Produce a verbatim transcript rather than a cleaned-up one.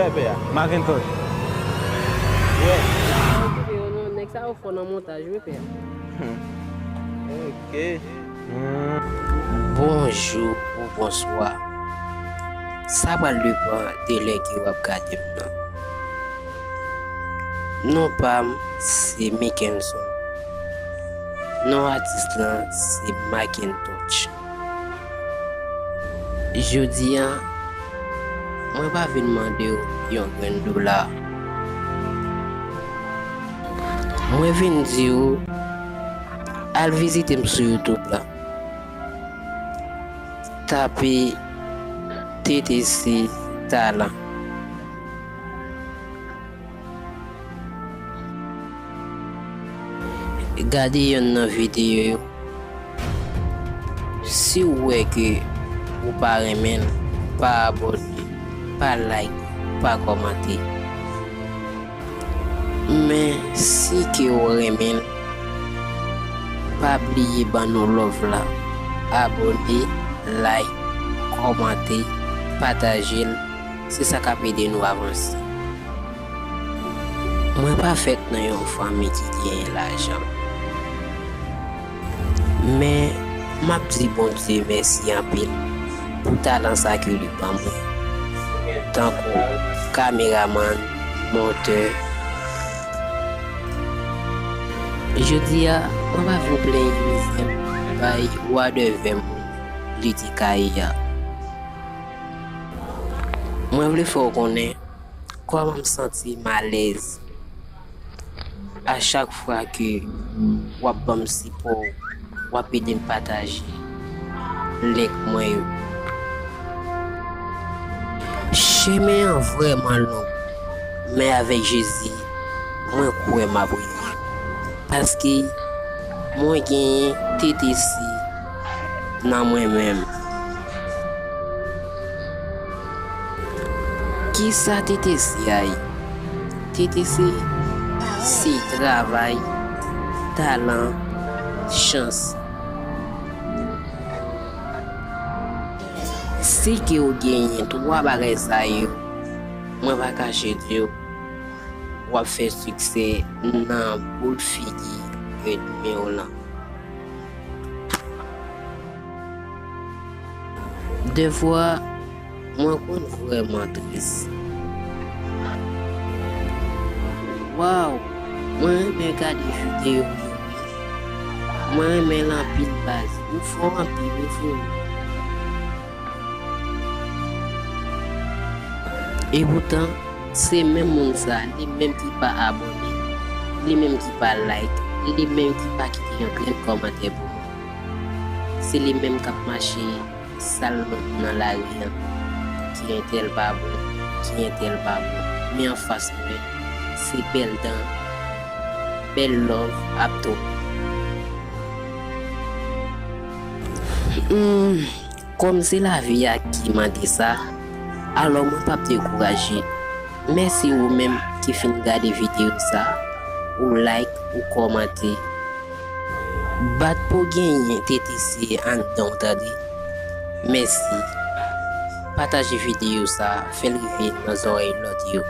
Pè a. Macintosh. Yeah. Yo, non, nèg sa yo fò nan montaj, wi, pè. Ok. Bonjou ou bonswa. Sa pral depann de lè ke w ap gade m nan. Non pa m se Mickenson. Non atis lan se Macintosh. Jodi a, mwen pa vin mande w yon grenn dola. Mwen vin di w, al vizite m sou YouTube la. Tape T T C Talan. Gade yonn nan videyo yo. Si w wè ke ou pa renmen l, pa abòne, pa like, pa kòmante. Men si ke w renmen l, pa bliye ban nou love la. Abòne, like, kòmante, pataje l. Se sa k ap ede nou avanse. Mwen pa fèt nan yon fanmi ki genyen lajan. Men, m ap di Bondye mèsi anpil pou talan sa ke li ban mwen, tankou kameramann, montè. Jodi a, mwen pa vin plenyen mizè m bay wadèvè m li te ka ye a. Mwen vle fè w konnen kòman m santi m alèz a chak fwa ke w ap ban m sipò w, w ap ede m pataje link mwen yo. Chemen an vrèman long, men avèk Jezi, mwen kwè m ap rive. Paske mwen genyen T T C nan mwen menm. Kisa T T C a ye? T T C se travay, talan, chans. Si ke w genyen twa bagay sa yo, mwen pa kache di w, w ap fè siksè nan boul figi ènmi w lan. Dèfwa, mwen konn vrèman tris. Waw, mwen renmen gade videyo w yo wi. Mwen renmen l anpil baz. Ou fò anpil wi freo. Epoutan, se menm moun sa, li menm ki pa abòne, li menm ki pa like, li menm ki pa kite yon grenn kòmantè pou mwen. Se li menm k ap mache sal nan lari an, ki entèl pa bon, ki entèl pa bon. Men anfas mwen, se bèl dan, bèl love ap tonbe. Hmm. Kòm se lavi a ki mande sa, alò mwen p ap dekouraje. Mèsi ou menm ki fin gade videyo sa, ou like, ou kòmante. Bat pou genyen T T C anndan w tande. Mèsi. Pataje videyo sa, fè l rive nan zòrèy lòt yo.